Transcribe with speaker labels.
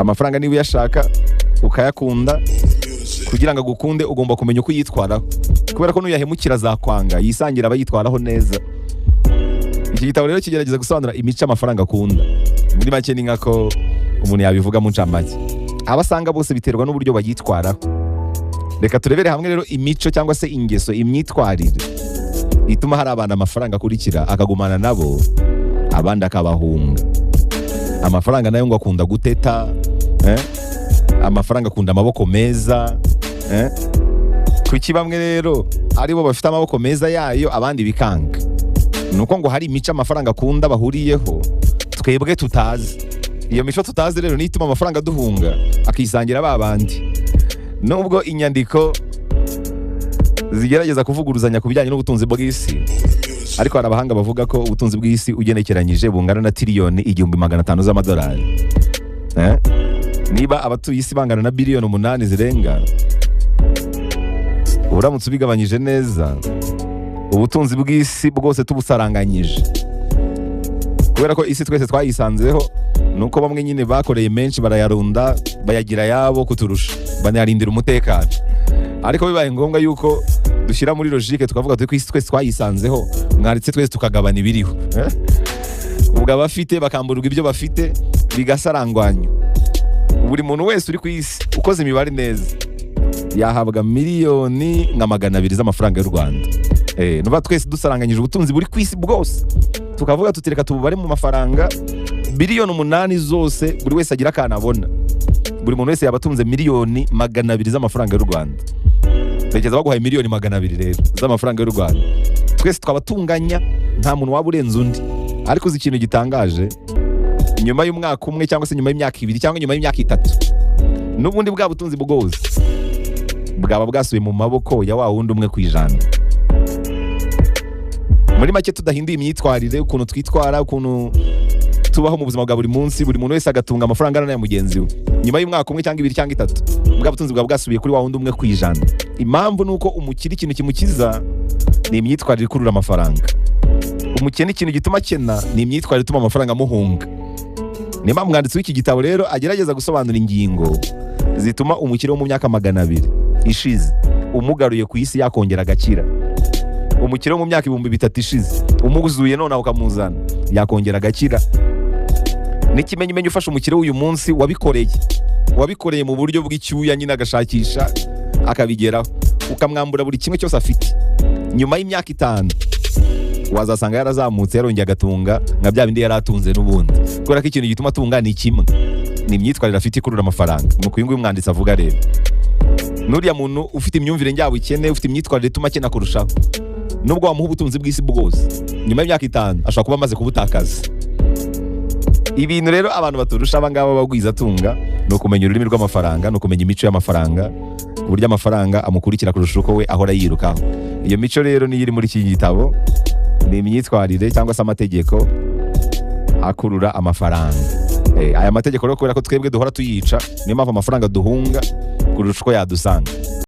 Speaker 1: Amafaranga niba uyashaka ukayakunda, kugira ngo agukunde ugomba kumenya uko uyitwaraho, kubera ko nuyahemukira azakwanga, yisangira abayitwaraho neza. Iki gitabo rero kigerageza gusobanura imico amafaranga akunda. Muri make ni nkako umuntu yabivuga mu ncamake. Abo asanga bose biterwa n'uburyo bayitwaraho. Reka turebere hamwe rero imico cyangwa se ingeso, imyitwarire ituma hari abantu amafaranga akurikira akagumana nabo, abandi akabahunga. Amafaranga nayo ngo akunda guteta, eh? Amafaranga akunda amaboko meza, eh? Kuki bamwe rero aribo bafite amaboko meza yayo, abandi bikanga? Ni uko ngo hari imico amafaranga akunda bahuriyeho twebwe tutazi. Iyo mico tutazi rero niyo ituma amafaranga aduhunga akisangira ba bandi. Nubwo inyandiko zigerageza kuvuguruzanya ku bijyanye n'ubutunzi bw'isi, ariko hari abahanga bavuga ko ubutunzi bw'isi ugenekeranyije bungana na tiriyoni 1500 z'amadolari, eh? Niba abatuye isi bangana na biliyoni 8 zirenga, uramutse ubigabanyije neza, ubutunzi bw'isi bwose tubusaranganyije, kubera ko isi twese twayisanzeho, ni uko bamwe nyine bakoreye menshi barayarunda, bayagira ayabo kuturusha, banayarindira umutekano. Ariko bibaye ngombwa yuko dushyira muri logique, tukavuga tuti ko isi twese twayisanzeho, mwaretse twese tukagabana ibiriho, eh? Ubwo abafite bakamburwa ibyo bafite, bigasarangwanywa, buri muntu wese uri ku isi ukoze imibare neza yahabwa miliyoni nka 200 z'amafaranga y'u Rwanda. Nuba twese dusaranganyije ubutunzi buri ku isi bwose, tukavuga tuti reka tububare mu mafaranga, biliyoni 8 zose buri wese agira akantu abona, buri muntu wese yaba atunze miliyoni 200 z'amafaranga y'u Rwanda. Tekereza baguhaye miliyoni 200 rero z'amafaranga y'u Rwanda, twese twaba tunganya, nta muntu waba urenze undi. Ariko uzi ikintu gitangaje? Nyuma y'umwaka umwe cyangwa se nyuma y'imyaka 2 cyangwa nyuma y'imyaka 3, n'ubundi bwa butunzi bwose bwaba bwasubiye mu maboko ya wa wundi 1%. Muri make, tudahinduye imyitwarire, ukuntu twitwara, ukuntu tubaho mu buzima bwa buri munsi, buri muntu wese agatunga amafaranga angana n'aya mugenzi we, nyuma y'umwaka umwe cyangwa 2 cyangwa 3, bwa butunzi bwaba bwasubiye kuri wa wundi 1%. Impamvu ni uko umukire ikintu kimukiza ni imyitwarire ikurura amafaranga, umukene ikintu gituma akena ni imyitwarire ituma amafaranga amuhunga. Niyo mpamvu umwanditsi w'iki gitabo rero agerageza gusobanura ingingo zituma umukire wo mu myaka 200 ishize umugaruye ku isi yakongera agakira, umukire wo mu myaka 3000 ishize umuzuye nonaha ukamuzana yakongera agakira. N'ikimenyimenyi, ufashe umukire w'uyu munsi wabikoreye mu buryo bw'icyuya nyine, agashakisha akabigeraho, ukamwambura buri kimwe cyose afite, nyuma y'imyaka 5 wazasanga yarazamutse, yarongeye agatunga nka bya bindi yari atunze n'ubundi, kubera ko ikintu gituma atunga ni kimwe, ni imyitwarire afite ikurura amafaranga. Nuko uyu nguyu umwanditsi avuga rero, n'uriya muntu ufite imyumvire njyabukene, ufite imyitwarire ituma akena kurushaho, nubwo wamuha ubutunzi bw'isi bwose, nyuma y'imyaka 5 ashobora kuba amaze kubutakaza. Ibintu rero abantu baturusha aba ngaba bagwizatunga ni ukumenya ururimi rw'amafaranga, ni ukumenya imico y'amafaranga, ku buryo amafaranga amukurikira kurusha uko we ahora yirukaho. Iyo mico rero niyo iri muri iki gitabo, ni imyitwarire cyangwa se amategeko akurura amafaranga. Aya mategeko rero, kubera ko twebwe duhora tuyica, niyo mpamvu amafaranga duhunga kurusha uko yadusanga.